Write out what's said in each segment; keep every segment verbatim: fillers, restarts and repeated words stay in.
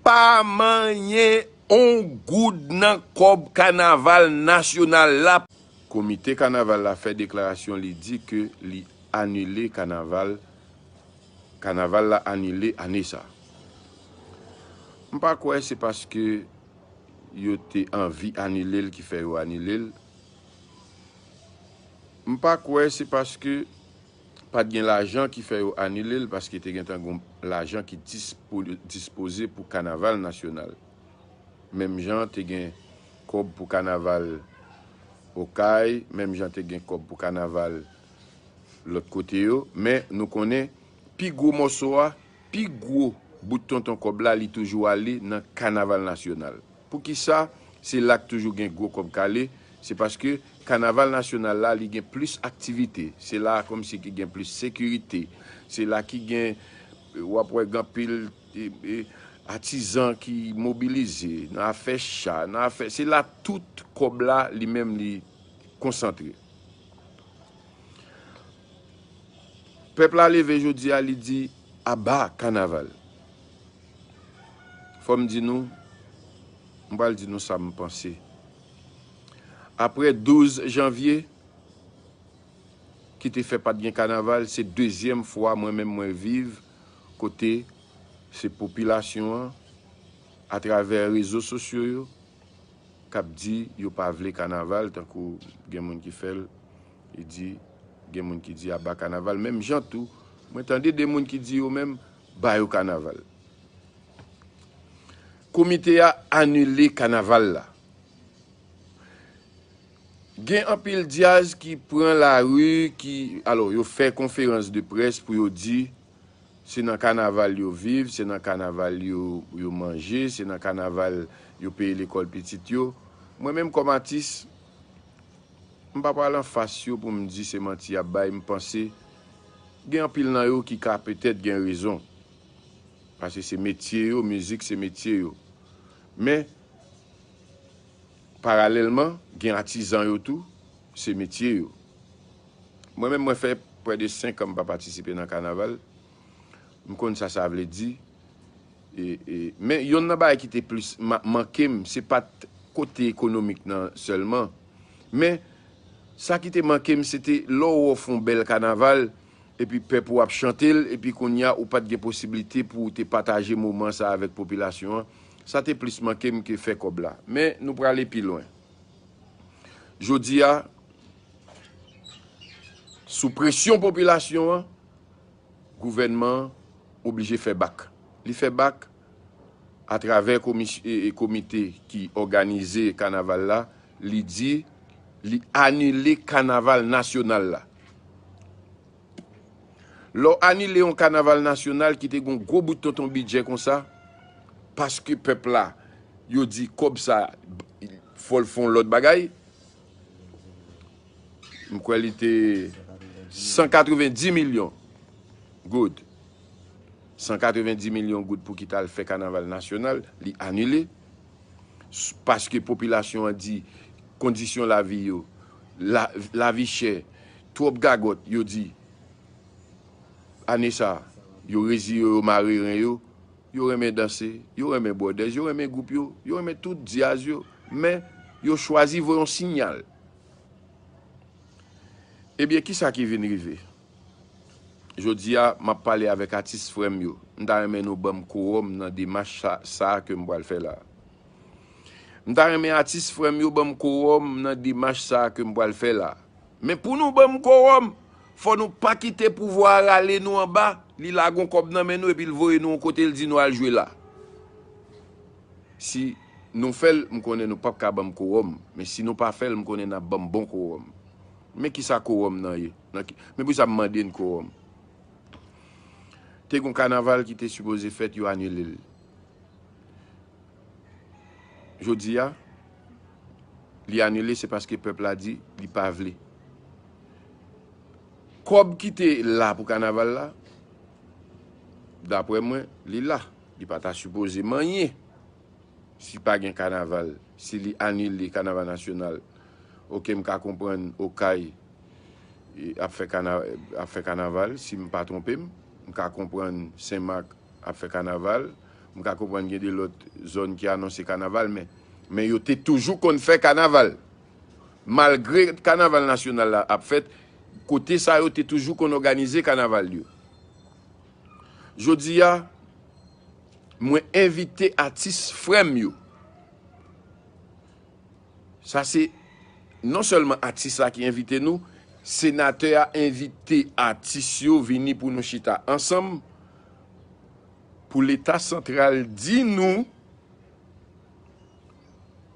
pa manyen on goud nan kòb kanaval nasyonal la. Komite kanaval la fè deklarasyon, li di ke li anile kanaval, kanaval la anile ane sa. M pa kwè se paske yo te anvi anile l ki fè yo anile l. M pa kwè se paske pa t gen lajan ki fè yo anile l, paske te gentan gen lajan ki dispo-, dispoze pou kanaval nasyonal. Menm jan te gen kòb pou kanaval Okay, menm jan te gen kòb pou kanaval lòt kote yo, men nou konnen pi gwo mòso a, pi gwo bout tonton kòb la, li toujou ale nan kanaval nasyonal. Poukisa se la k toujou gen gwo kòb k ale? Se paske kanaval nasyonal la, li gen plis aktivite. Se la kòmsi ki gen plis sekirite. Se la ki gen, w ap wè gen anpil, e, e, atizan ki mobilize nan afè cha, nan afè, se la tout kòb la li menm li konsantre. Pèp la leve jodi a, li di aba kanaval. Fò m di nou, m pral di nou sa m panse. Apre douz janvye, ki te fè pa t gen kanaval, se dezyèm fwa mwen menm mwen viv kote se popilasyon an, atravè rezo sosyo yo, k ap di yo pa vle kanaval, tankou gen moun ki fè l, li di, gen moun ki di aba kanaval. Menm jan tou, mwen tande de moun ki di yo menm, ba yo kanaval. Komite a anile kanaval la. Gen anpil djaz ki pran lari, ki, alò, yo fè konferans de près pou yo di se nan kanaval yo viv, se nan kanaval yo, yo manje, se nan kanaval yo peye lekòl pitit yo. Mwen menm kòm atis, m pa pral anfas yo pou m di se manti y ap bay, m panse gen anpil nan yo ki ka petèt gen rezon. Paske se metye yo, mizik se metye yo. Men, paralèlman, gen atizan yo tou, se metye yo. Mwen menm, mwen fè prè de senk an m pa patisipe nan kanaval. M konn sa sa vle di. E, e, men yonn nan bagay ki te plis ma-, manke m, se pa t kote ekonomik nan sèlman. Men, sa ki te manke m, se te lè w wè w fè yon bèl kanaval, epi pèp ou ap chante l, epi kounye a, ou pa t gen posiblite pou w te pataje moman sa avèk popilasyon an. Sa te plis manke m ke fè kòb la. Men, nou prale pi lwen. Jodi a, sou presyon popilasyon an, gouvènman an oblije fè bak. Li fè bak atravè komis-, e, e, komite ki òganize kanaval la, li di li anile kanaval nasyonal la. Lè w anile yon kanaval nasyonal ki te gen yon gwo bout tonton bidjè konsa, paske pèp la, yo di kòb sa, fò l fè yon lòt bagay, m kwè li te san katrevenndis milyon goud. San katrevenndis milyon goud pou ki t al fè kanaval nasyonal, li anile. S-, paske popilasyon an di kondisyon lavi yo, la, lavi chè, twòp gagòt, yo di, ane sa, yo reziye yo, mare ren yo, yo renmen danse, yo renmen bwòdèz, yo renmen gwoup yo, yo renmen tout djaz yo, men yo chwazi voye yon siyal. Ebyen, kisa ki vin rive? Jodi a, m ap pale avèk atis frè m yo. M ta renmen nou ban m kowòm nan demach sa, sa a ke m pral fè la. M ta renmen atis frè m yo ban m kowòm nan demach sa a ke m pral fè la. Men pou nou ban m kowòm, fò nou pa kite pouvwa a rale nou anba, li lage yon kòb nan men nou epi l voye nou yon kote, l di nou al jwe la. Si nou fè l, m konnen nou p ap ka ban m kowòm. Men si nou pa fè l, m konnen n ap ban m bon kowòm. Men kisa kowòm nan ye? Nan ki, men poukisa m mande n kowòm? Te gen yon kanaval ki te sipoze fèt, yo anile l. Jodi a, li anile, se paske pèp la di li pa vle. Kòb ki te la pou kanaval la, daprè mwen, li la. Li pa ta sipoze manyen. Si pa gen kanaval, si li anile kanaval nasyonal, oke, m ka konprann Okay, e, ap fè kana-, ap fè kanaval, si m pa twonpe m. M ka konprann Senmak ap fè kanaval. M ka konprann gen de lòt zòn ki anonse kanaval, men, men yo te toujou konn fè kanaval. Malgre kanaval nasyonal la ap fèt, kote sa yo te toujou konn òganize kanaval yo. Jodi a, mwen envite atis frè m yo. Sa se non sèlman atis la ki envite nou, senatè a envite atis yo vini pou nou chita ansanm, pou Leta santral di nou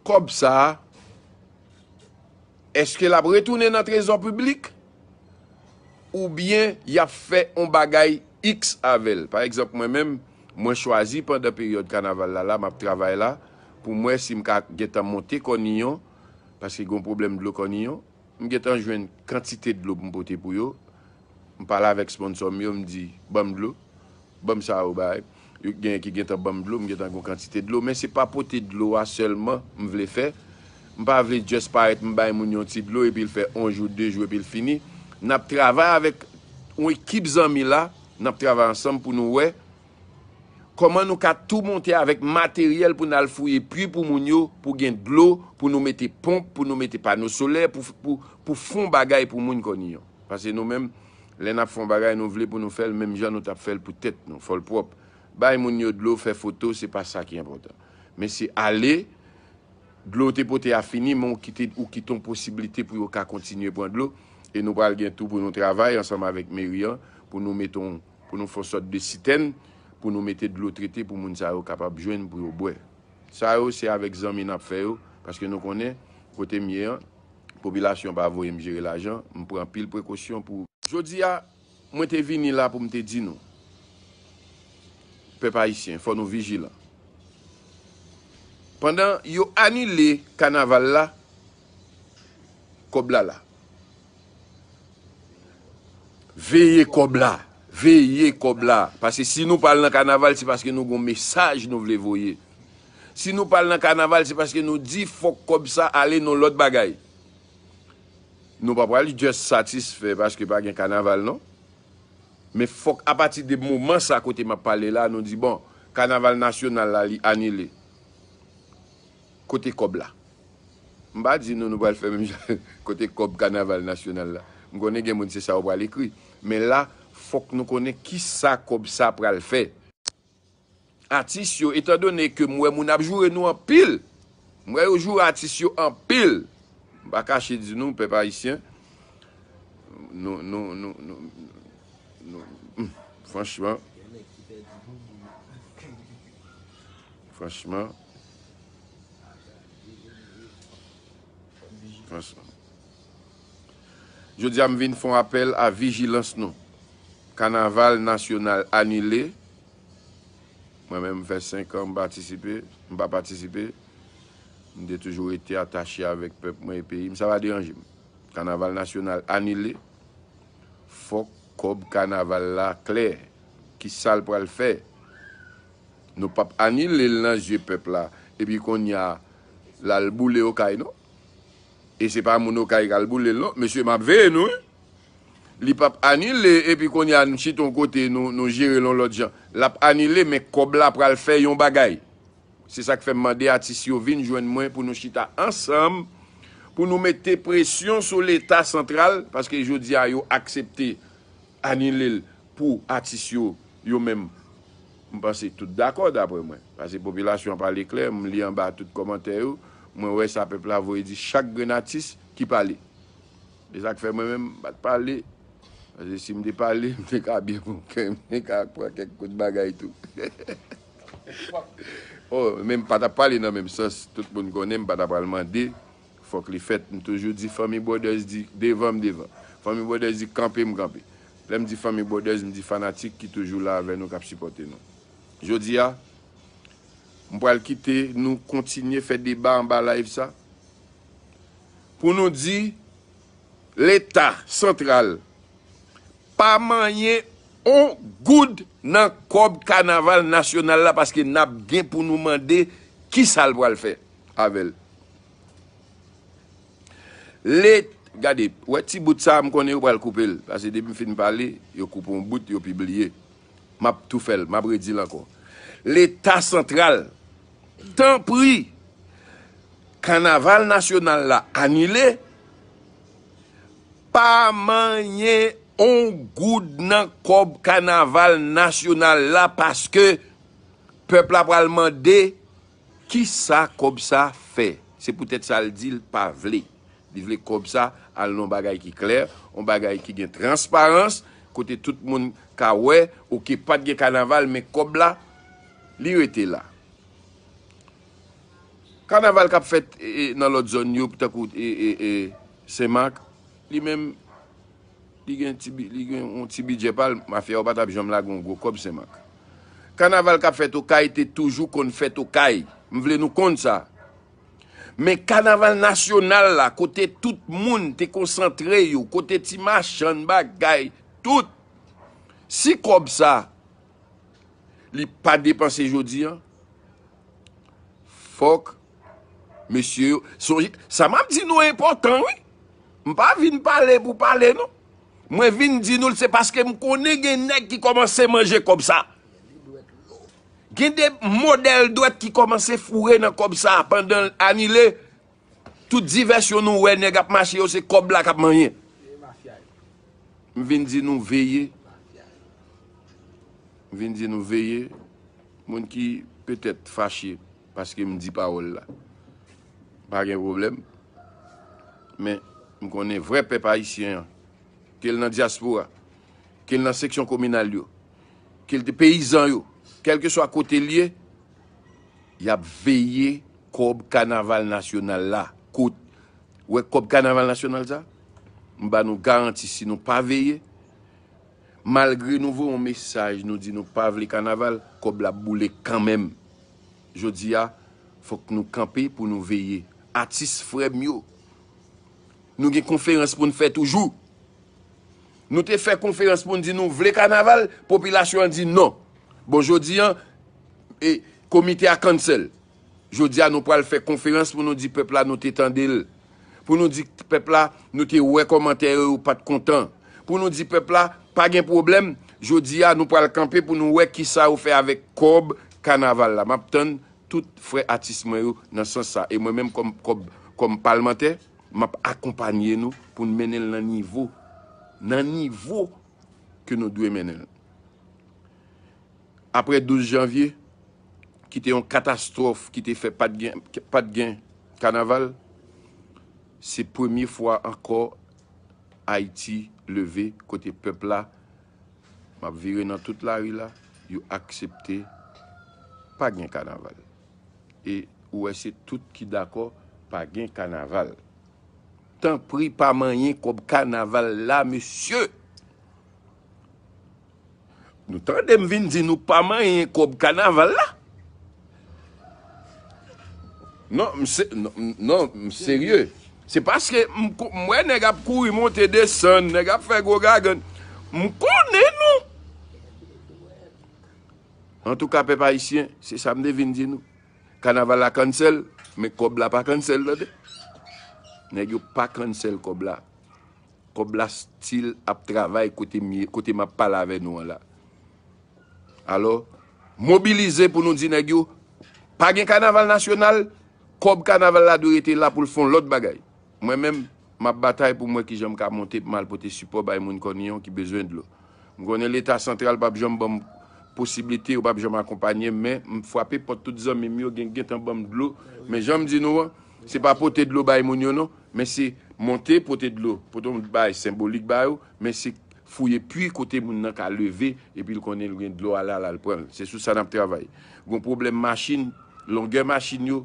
kòb sa a, èske l ap retounen nan trezò piblik? Oubyen y ap fè on bagay iks avè l. Pa egzanp, mwen menm, mwen chwazi pandan peryòd kanaval la, la, m ap travay la, pou m wè si m ka gentan monte Kòniyon, paske gen yon pwoblèm dlo Kòniyon. M gentan jwenn kantite dlo pou m pote pou yo. M pale avèk sponsò m yo, m di, "Ban m dlo, ban m sa yo bay." Yo genyen ki gentan ban m dlo, m gentan gen yon kantite dlo, men se pa pote dlo a sèlman m vle fè. M pa vle just parèt, m bay moun yon ti dlo, epi l fè yon jou, de jou, epi l fini. N ap travay avèk yon ekip zanmi la, n ap travay ansanm pou nou wè kòman nou ka tou monte avèk materyèl pou n al fouye pwi pou moun yo, pou gen dlo, pou nou mete ponp, pou nou mete pano solè, pou, pou, pou fon bagay pou moun Kòniyon. Paske nou menm, lè n ap fè yon bagay, nou vle pou nou fè l menm jan nou t ap fè l pou tèt nou, fò l pwòp. Bay moun yo dlo, fè foto, se pa sa ki enpòtan. Men se ale, dlo w te pote a fini, men w kite, ou kite yon posiblite pou yo ka kontinye pran dlo. E nou pral gen tou pou nou travay ansanm avèk meri an, pou nou mete yon, pou nou fè yon sòt de sitèn, pou nou mete dlo trete pou moun sa yo kapab jwenn pou yo bwè. Sa yo, se avèk zanmi n ap fè yo, paske nou konnen, kote m ye an, popilasyon pa voye m jere lajan, m pran anpil prekosyon pou. Jodi a, mwen te vini la pou m te di nou, pèp ayisyen, fò nou vijilan. Pandan yo anile kanaval la, kòb la la. Veye kòb la. Veye kòb la. Paske si nou pral nan kanaval, se paske nou gon mesaj nou vle voye. Si nou pral nan kanaval, se paske nou di fòk kòb sa ale nan lòt bagay. Nou pa pral just satisfè paske pa gen kanaval, non. Men fòk apati de moman sa kote m ap pale la, nou di, bon, kanaval nasyonal la, li anile. Kote kòb la? M pa di nou, nou pral fè menm jan. Kote kòb kanaval nasyonal la? M konnen gen moun se sa yo pral ekri. Men la, fòk nou konnen kisa kòb sa pral fè. Atis yo, etandone ke m wè moun ap joure nou anpil, m wè yo joure atis yo anpil. M pa kache di nou, pèp ayisyen, nou, nou, nou, nou, nou, hmm, franchman, franchman, franchman. Jodi a, m vin fè yon apèl a vijilans nou. Kanaval nasyonal anile. Mwen menm, m fè senk an m patisipe, m pa patisipe. M te toujou rete atache avèk pèp mwen e peyi m, sa pa deranje m. Kanaval nasyonal anile. Fòk kòb kanaval la klè. Kisa l pral fè? Nou p ap anile l nan zye pèp la, epi kounye a, l al boule Okay, non. E se pa moun Okay k al boule l, non. Mesye, m ap veye nou, wi. Li p ap anile, epi kounye a, n chita yon kote, nou, nou jere l yon lòt jan. L ap anile, men kòb la pral fè yon bagay. Se sa k fè m mande atis yo vin jwenn mwen pou nou chita ansanm, pou nou mete presyon sou Leta santral, paske jodi a, yo aksepte anile l pou atis yo, yo menm. M panse tout dakò, daprè mwen. Paske popilasyon an pale klè, m li anba tout kòmantè yo, mwen wè sa pèp la voye di chak grenn atis ki pale. E sa k fè mwen menm, m pa t pale. Paske si m te pale, m te ka byen pran kè m, m te ka pran kèk kout bagay tou. Oh, men m pa t ap pale nan menm sans. Tout moun konnen m pa t ap pral mande. Fòk li fèt. M toujou di Fanmi Brothers di devan, m devan. Fanmi Brothers di kanpe, m kanpe. Lè m di Fanmi Brothers, m di fanatik ki toujou la avè nou, k ap sipòte nou. Jodi a, m pral kite nou kontinye fè deba anba live sa. Pou nou di, Leta santral pa manyen on goud nan kòb kanaval nasyonal la, paske n ap gen pou nou mande kisa l pral fè avè l. Le, gade, wè ti bout sa a, m konnen yo pral koupe l, paske depi m fin pale, yo koupe yon bout, yo pibliye. M ap tou fè l, m ap redi l ankò. Leta santral, tanpri, kanaval nasyonal la anile, pa manyen on goud nan kòb kanaval nasyonal la, paske pèp la pral mande kisa kòb sa fè. Se poutèt sa l di l pa vle. Li vle kòb sa al nan yon bagay ki klè, yon bagay ki gen transparans, kote tout moun ka wè, oke, pa t gen kanaval, men kòb la, li rete la. Kanaval k ap fèt, e, e, nan lòt zòn yo, tankou, e, e, e, Senmak, li menm, li gen ti bi-, li gen yon ti bidjè pa l, mafya yo pa t ap janm lage yon gwo kòb Senmak. Kanaval k ap fèt Okay te toujou konn fèt Okay. M vle nou konn sa. Men kanaval nasyonal la, kote tout moun te konsantre yo, kote ti machann bagay, tout. Si kòb sa, li pa depanse jodi a, fòk mesye yo sonje, sa m ap di nou enpòtan, wi. M pa vin pale pou pale, non. Mwen vin di nou l, se paske m konnen gen nèg ki kòmanse manje kòb sa. Gen de modèl dwèt ki kòmanse foure nan kòb sa pandan l anile. Tout divèsyon nou wè nèg ap mache yo, se kòb la k ap manyen. M vin di nou veye. M vin di nou veye. Moun ki petèt fache paske m di pawòl la, pa gen pwoblèm. Men, m konnen vrè pèp ayisyen an, ke l nan dyaspora, ke l nan seksyon kominal yo, ke l te peyizan yo, kèlkeswa kote l ye, y ap veye kòb kanaval nasyonal la. Kot, wè kòb kanaval nasyonal sa? M ba nou garanti, si nou pa veye, malgre nou voye yon mesaj, nou di nou pa vle kanaval, kòb la ap boule kanmenm. Jodi a, fòk nou kanpe pou nou veye. Atis frè m yo, nou gen konferans pou n fè toujou. Nou te fè konferans pou n di nou vle kanaval, popilasyon an di non. Bon, jodi a, e, komite a cancel. Jodi a, nou pral fè konferans pou nou di pèp la nou te tande l. Pou nou di pèp la nou te wè kòmantè yo, yo pa t kontan. Pou nou di pèp la pa gen pwoblèm. Jodi a, nou pral kanpe pou nou wè kisa yo fè avèk kòb kanaval la. M ap tann tout frè atis mwen yo nan sans sa. E mwen menm kòm, kòm, kòm palmantè, m ap akonpanye nou pou n mennen l nan nivo, nan nivo ke nou dwe mennen l. Apre douz janvye, ki te yon katastwòf, ki te fè pa t gen, pa t gen kanaval, se premye fwa ankò Ayiti leve kote pèp la, m ap vire nan tout lari la, yo aksepte pa gen kanaval. E ou wè se tout ki dakò pa gen kanaval. Tanpri pa manyen kòb kanaval la, mesye. Nou tande m vin di nou pa manyen kòb kanaval la. Non, m se-, non, m, non, m serye. Se paske m ko-, m wè nèg ap kouri monte desann, nèg ap fè gwo gagann. M konnen nou. Antouka, pèp ayisyen, se sa m te vin di nou. Kanaval la cancel, men kòb la pa cancel, tande. Nèg yo pa cancel kòb la. Kòb la still ap travay kote m ye, kote m ap pale avè nou an la. Alò, mobilize pou nou di nèg yo, pa gen kanaval nasyonal, kòb kanaval la dwe rete la pou l fè yon lòt bagay. Mwen menm, m ap batay pou m wè kijan m ka monte pou m al pote sipò bay moun Kòniyon ki bezwen dlo. M konnen Leta santral p ap janm ban m posiblite, yo p ap janm akonpanye m, men m frape pòt tout zanmi m yo, gen, gentan ban m dlo. Men jan m di nou an, se pa pote dlo bay moun yo non, men se monte pote dlo, pote yon bagay senbolik ba yo, men se fouye pwi kote moun nan ka leve, epi l konnen l gen dlo a la, la l pran l. Se sou sa n ap travay. Gon pwoblèm machin, longè machin yo,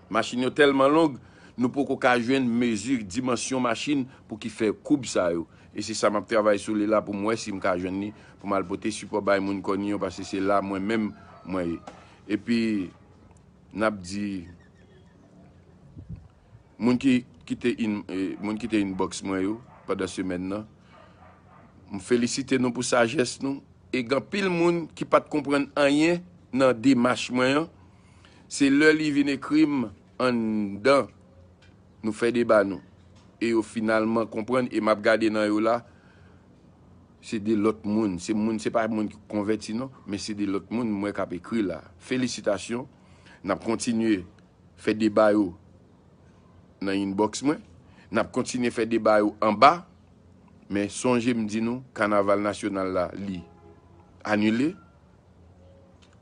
machin yo tèlman long, nou poko ka jwenn mezi, dimansyon machin pou ki fè koub sa yo. E se sa m ap travay sou li la pou m wè si m ka jwenn li, pou m al pote sipò bay moun Kòniyon, paske se la mwen menm mwen ye. Epi, n ap di, moun ki, ki te in-, e, moun ki te inbox mwen yo pandan semèn nan, m felisite nou pou sajès nou. E gen anpil moun ki pa t konprann anyen nan demach mwen an. Se lè li vin ekri m anndan, nou fè deba nou. E yo finalman konprann, e m ap gade nan yo la, Se de lòt moun. Se moun, se pa moun ki konvèti non, men se de lòt moun m wè k ap ekri la. Felisitasyon. N ap kontinye fè deba yo nan inbox mwen. N ap kontinye fè deba yo anba. Men sonje m di nou, kanaval nasyonal la, li anile.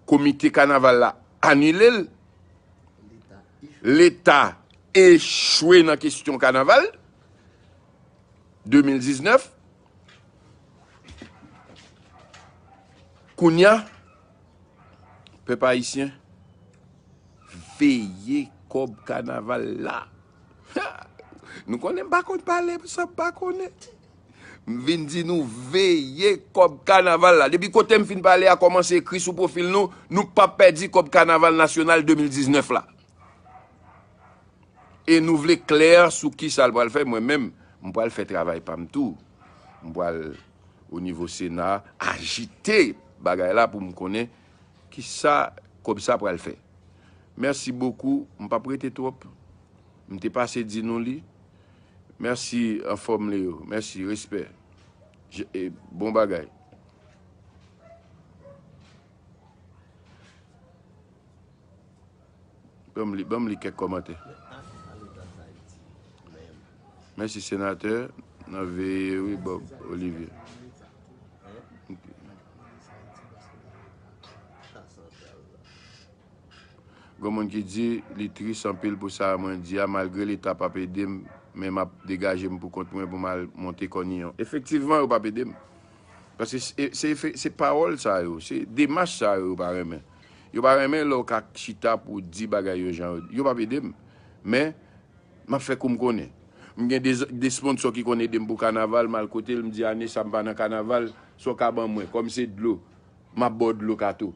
Komite kanaval la anile l. Leta echwe nan kesyon kanaval de mil diznèf. Kounye a, pèp ayisyen, veye kòb kanaval la. Nou konnen m pa konn pale san m pa konnen. M vin di nou veye kòb kanaval la. Depi kote m fin pale a kòmanse ekri sou pwofil nou, nou p ap pèdi kòb kanaval nasyonal de mil diznèf la. E nou vle klè sou kisa l pral fè. Mwen menm, m pral fè travay pa m tou. M pral, o nivo Sena, ajite bagay la pou m konnen kisa kòb sa pral fè. Mèsi bokou. M p ap rete twòp. M te pase di nou li. Mèsi, anfòm Leo. Mèsi, respè. Je- e, bon bagay. Ban m li, ban m li kèk kòmantè. Mèsi, senatè. N ap veye, wi, Bob Olivier. Ok. Gen moun ki di li tris anpil pou sa mwen di a, malgre Leta p ap ede m, men m ap degaje m pou kont mwen pou m al monte kòniyon. Efektivman, yo p ap ede m. Paske se, se, se pawòl sa yo, se demach sa yo, yo pa renmen. Yo pa renmen lè w ka chita pou w di bagay yo jan yo, yo p ap ede m. Men, m ap fè kou m konnen. M gen de, de sponsò ki konn ede m pou kanaval, m al kote l, m di, "Ane sa m pa nan kanaval, sa w ka ban mwen?" Kòm se dlo, m ap ba w dlo kato.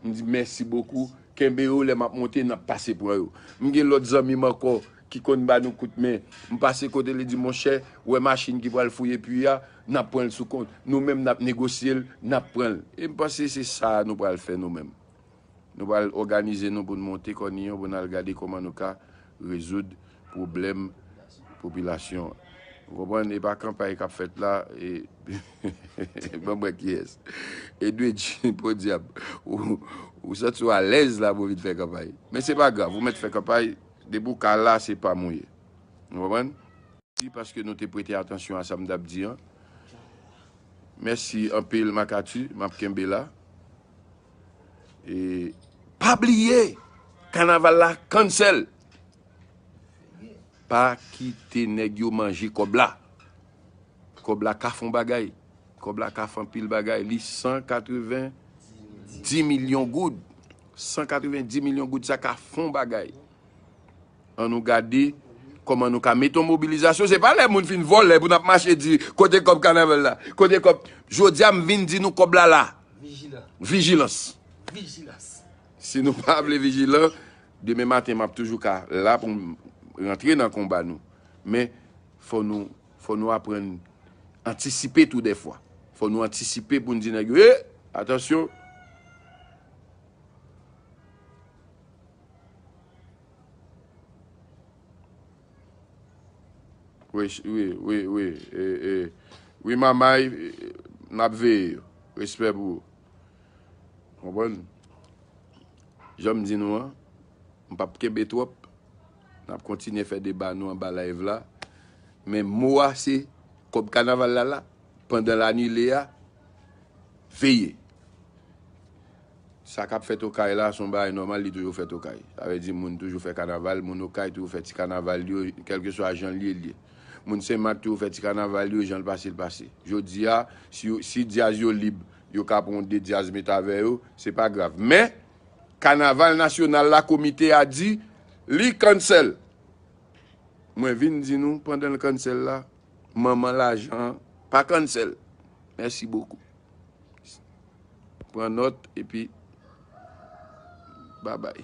M di, "Mèsi bokou, kenbe yo, lè m ap monte, n ap pase pran yo." M gen lòt zanmi m ankò ki konn ba nou kout men. M pase kote li di, "Monchè, ou wè machin ki pral fouye pwi a, n ap pran l sou kont. Nou menm, n ap negosye l, n ap pran l." E m panse se sa nou pral fè nou menm. Nou pral òganize nou pou n monte kòniyon, pou n al gade kòman nou ka rezoud pwoblèm popilasyon an. Ou konprann? E pa kanpay k ap fèt la, e, ban m wè kiyès. Edwidge, podyab, ou, ou santi w alèz la pou w vin fè kanpay. Men se pa grav, ou mèt fè kanpay, depi w ka la, se pa m ou ye. Ou konprann? Mèsi paske nou te prete atansyon a sa m t ap di an. Mèsi anpil, Makati, m ap kenbe la. E pa bliye, kanaval la cancel. Pa kite nèg yo manje kòb la. Kòb la ka fè yon bagay. Kòb la ka fè anpil bagay. Li san katreven di milyon goud. San katreven di milyon goud, sa ka fè yon bagay. An nou gade kòman nou ka mete yon mobilizasyon. Se pa lè moun fin vòlè pou n ap mache di, "Kote kòb kanaval la? Kote kòb?" Jodi a, m vin di nou kòb la la. Vijilans. Vijilans. Vijilans. Si nou pa vle vijilan, demen maten m ap toujou ka la pou m rantre nan konba nou. Men, fò nou, fò nou aprann antisipe tou dèfwa. Fò nou antisipe pou n di nèg yo, "E, atansyon!" Wi, wi, wi, wi. E, e, wi, manmay, e, n ap veye yo. Respè pou ou. Konprann? Jan m di nou an, m p ap kenbe twòp. N ap kontinye fè deba nou anba live la. Men mo a se kòb kanaval la la. Pandan l anile a, veye. Sa k ap fèt Okay la, se yon bagay nòmal, li toujou fèt Okay. Sa vle di moun toujou fè kanaval, moun Okay toujou fè ti kanaval yo, kèlkeswa jan l ye, l ye. Moun Senmak toujou fè ti kanaval yo, jan l pase, l pase. Jodi a, si yo, si djaz yo lib, yo ka pran yon de djaz met avè yo, se pa grav. Men, kanaval nasyonal la, komite a di, li cancel. Mwen vin di nou, pandan l cancel la, manman lajan an pa cancel. Mèsi bokou. Pran nòt, epi babay.